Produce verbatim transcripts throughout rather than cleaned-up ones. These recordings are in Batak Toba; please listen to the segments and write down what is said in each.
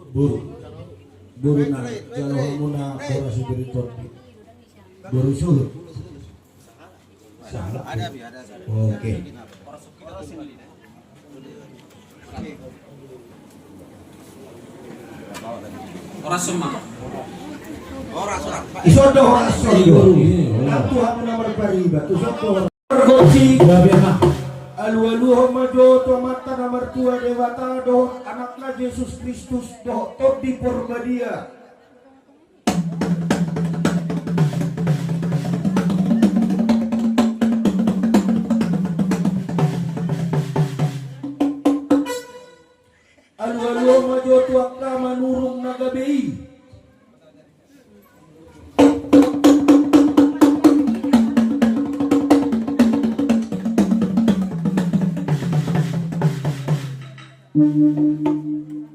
Boru. Boru na jalo hamuna boru sipiriton. Boru suhut. Salah. Oke. Horas ma. Ison do horas ma. Iya, iya. Nang tu hamuna marpariba, tu ison do horas. Margonsi. Gabe ma. Alualuhon ma jo tu Amanta na martua Debata dohot Anakna Jesus Kristus dohot Tondi Porbadia. Alualuhon ma jo tu angka manurung na gabe i.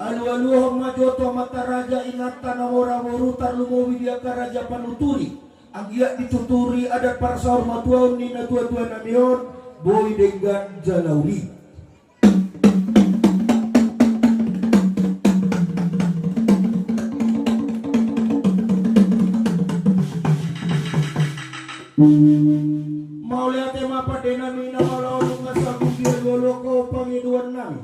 Alualuhon ma jo tu amanta raja, inanta na mora boru, tarlumobi di angka raja panuturi. Anggiat dituturi adat parsaurmatuaon ni natuatua nami on, boi denggan jala uli. Mauliate ma pande nami na malo, nunga sagugian loloko pangidoan nami.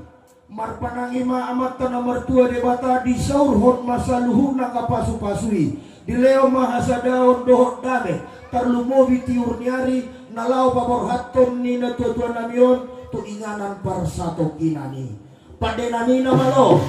Marpanangi ma Amanta na martua Debata, disaurhon ma saluhutna angka pasupasu i. Dilehon ma hasadaon dohot dame, tarlumobi tiur ni ari, na laho paborhathon ni natuatua nami on tu inganan parsatongkinan i. Pande nami na malo.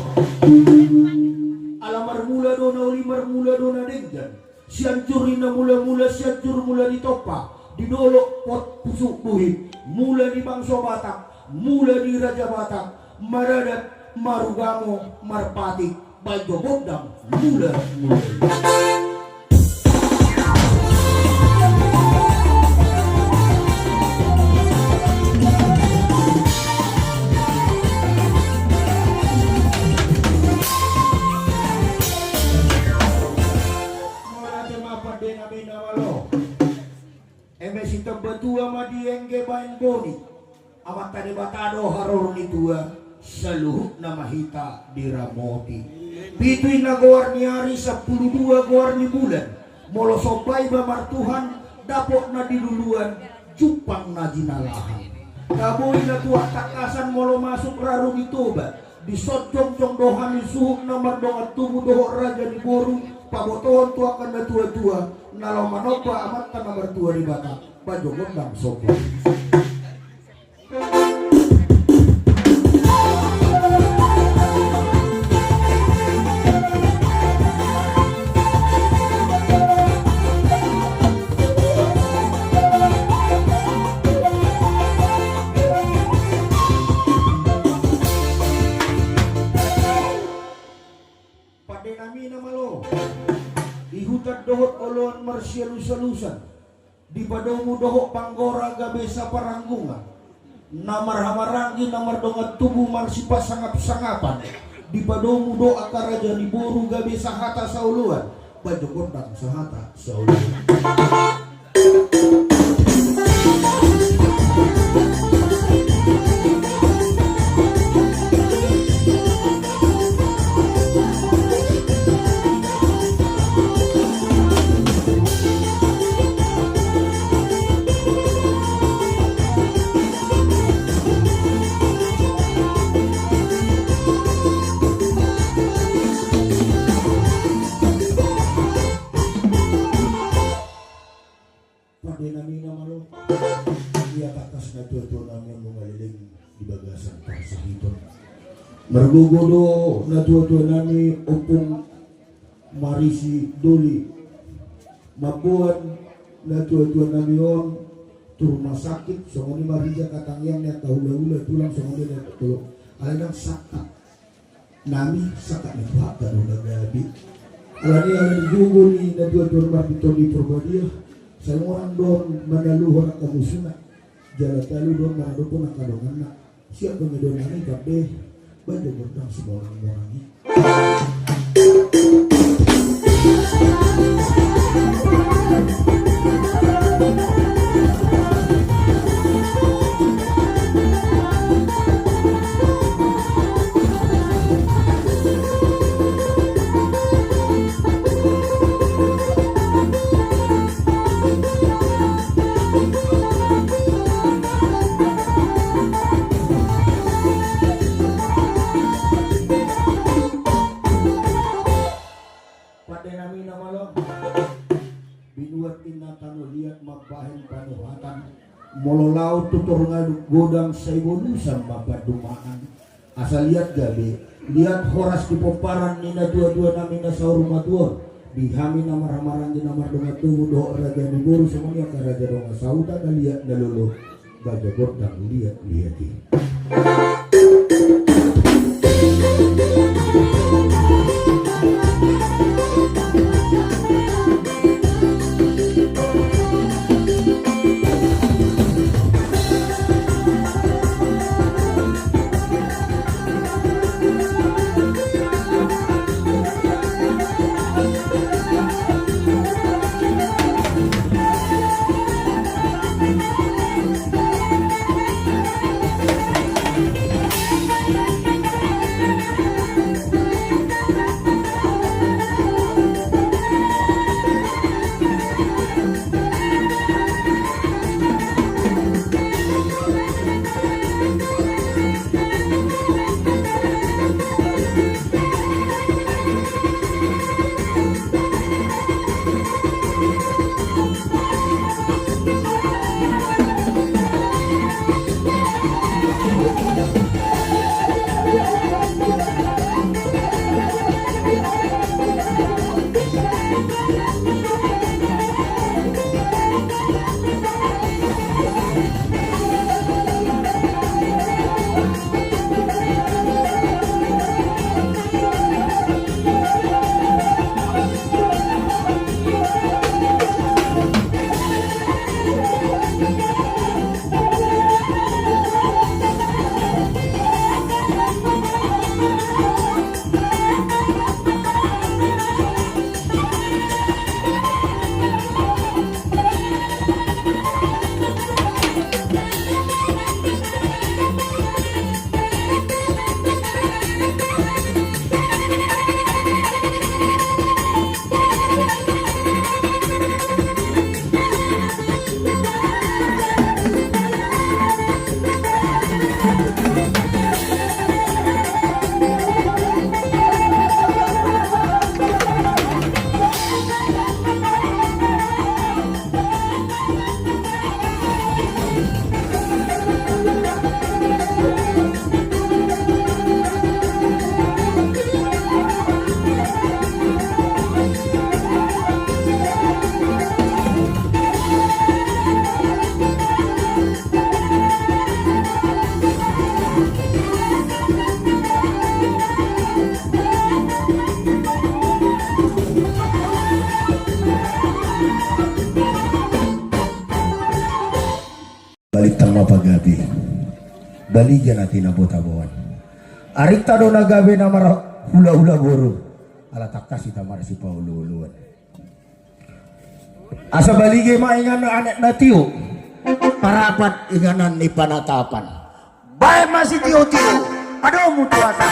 Ala marmula do na uli, marmula do na denggan. Sianjur ni na mulamula, Sianjur mula ni tompa, di dolok pot pusuk buhit, mula ni bangso Batak, mula ni raja Batak, maradat, marugamo, marpatik, baen jo gondang mulamula. Mauliate ma pande nami na malo. Eme sitambatua ma diengge baen boni. Amanta Debata do haroro ni tua, saluhutna ma hita diramoti. Pitu i na goar ni ari, sampulu dua goar ni bulan. Molo somba iba martuhan, dapot na diluluan, jumpang na jinalahan. Tabo i na tuak tangkasan molo masuk raru ni Toba. Dison jongjong do hami suhut na mardongan tubu dohot raja ni boru, pabotohon tu angka natuatua, na laho manomba Amanta na martua Debata, baen jo gondang somba. Pande nami na malo. Di huta dohot oloan marsialusalusan, dipadomu dohot panggora gabe saparanggungan, na marhahamaranggi na mardongan tubu marsipasangapsangapan, dipadomu do angka raja ni boru gabe sahata saoloan, baen jo gondang sahata saoloan. Nami na malo. Ia tangkas natuatua nami on nunga leleng di bagasan parsahiton. Margogo do natuatua nami Ompung Marisi Doli. Mamboan natuatua nami on tu rumah sakit, songon i ma rija angka tangiang ni angka hulahula tulang, songon i ma rija angka tolo. Alai ndang sangkap nami, sangkap ni Tuhanta do na gabe. Alani, alani gogo ni natuatua Martinton di Parbadia, sai ngonan do on manaluhon angka musuna. Jala talu do on maradophon angka donganna. Siap pangidoan nami, bahen be baja gondang simonang-monang i. Pande nami na malo. Binuat inna tano liat mambahen panuhatan. Molo laho tu toru ngaduk godang, sai bolusan ma pandumaan. Asa liat gabe, liat horas di pomparan ni natuatua nami na saur matua on. Di hami na marhahamaranggi na mardongan tubu dohot raja ni boru, songon i angka raja dongan sahuta na liat na lolo. Baja gondang liat-liat i. Balintang ma pagabe. Baliga na tinabotaboan. Arinta do na gabe na marhulahula boru. Ala tangkas hita marsipaolooloan. Asa balige ma inganan anak na tio, parapat inganan ni panatapan. Baen ma sitiotio, adong mutu asa.